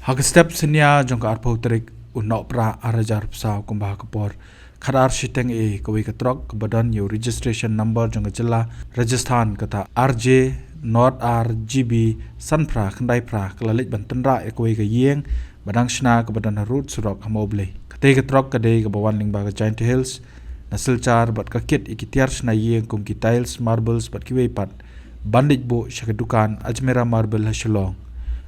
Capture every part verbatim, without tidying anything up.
Ha ka step synnia jong ka arphew tarik u Nohprah ar hajar arphew saw, kumba ha ka por khatar shiteng eh, kawei ka trok kaba don ïa u registration number jong ka jylla Rajasthan, kata R J nought R G B san phra khyndai phra, ka la leit ban tynrah ïa kawei ka ïing ba dang shna kaba don harud surok ha Mawblei. Katei ka trok ka dei kaba wan lyngba ka Jaintia Hills na Silchar bad ka kit ïa ki tiar shna ïing kum ki tiles, marbles bad kiwei pat, ban leit buh sha ka dukan Ajmera Marble ha Shillong.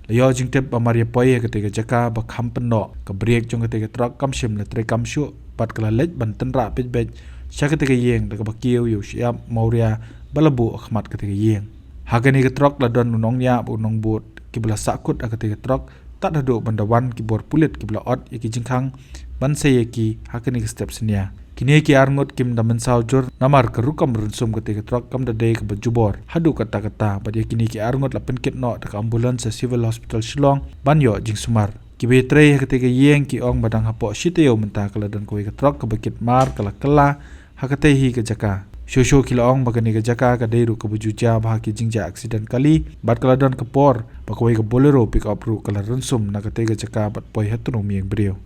La ïoh jingtip ba mar ïa poi ha katei ka jaka ba kham pynnoh, ka brake jong katei ka trok kam shym la treikam shuh bad ka la leit ban tynrah peit beit sha katei ka ïing, da kaba kiew ïa u shyiap mawria ba la buh ha khmat katei ka ïing. Ha kane ka trok la don u nongñiah bad u nongbud kiba la sahkut ha katei ka trok, tad haduh ban da wan ki bor pulit kiba la ot ïa ki jingkhang ban sei ïa ki ha kane ka step synnia. Kine ki arngut kim da mynsaw jur namar ka rukom rynsum katei ka trok kam da dei kaba jubor haduh katta katta, bad ïa kine ki arngut la pynkit noh da ka ambulance sha Civil Hospital Shillong ban ïoh jingsumar. Kiba ïatrei ha katei ka ïing ki ong ba dang hapoh shi taïew mynta ka la don kawei ka trok kaba kit mar ka la kylla ha katei hi ka jaka. Shuh shuh ki la ong ba kane ka jaka ka dei ruh kaba ju jia bha ha ki jingjia accident kali, bad ka la don ka por ba kawei ka Bolero pickup ruh ka la rynsum na katei ka jaka bad poi ha tnum ïing briew.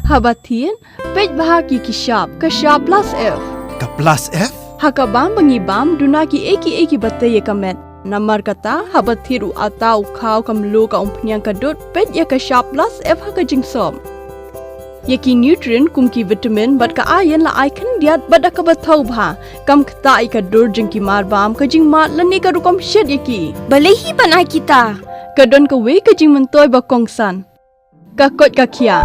Haba thied, peit bha ki ki shap, ka shap plus F. Ka plus F? Ha ka bam ba ngi bam, duna ki ei ki ei kiba tei ïa ka met. Namar kata, haba thied u atta, u khaw, ka mluh, ka umphniang, ka dud, peit ïa ka shap plus F ha ka jingsop. Ïa ki nutrient kum ki vitamin bad ka iron la ai khyndiat bad da kaba thaw bha. Kam ktah ïa ka dur jong ki mar bam, ka jingmad lane ka rukom shet ïa ki. Balei hi ban ai kita? Ka don kawei ka jingmyntoi ba kongsan. Ka koit ka khiah.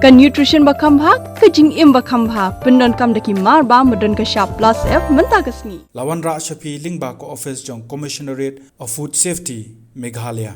Ka nutrition ba kham bha, ka jingim ba kham bha. Pyndonkam da ki mar bam ba don ka shap plus F mynta ka sngi. La wanrah sha phi lyngba ka office jong Commissionerate of Food Safety, Meghalaya.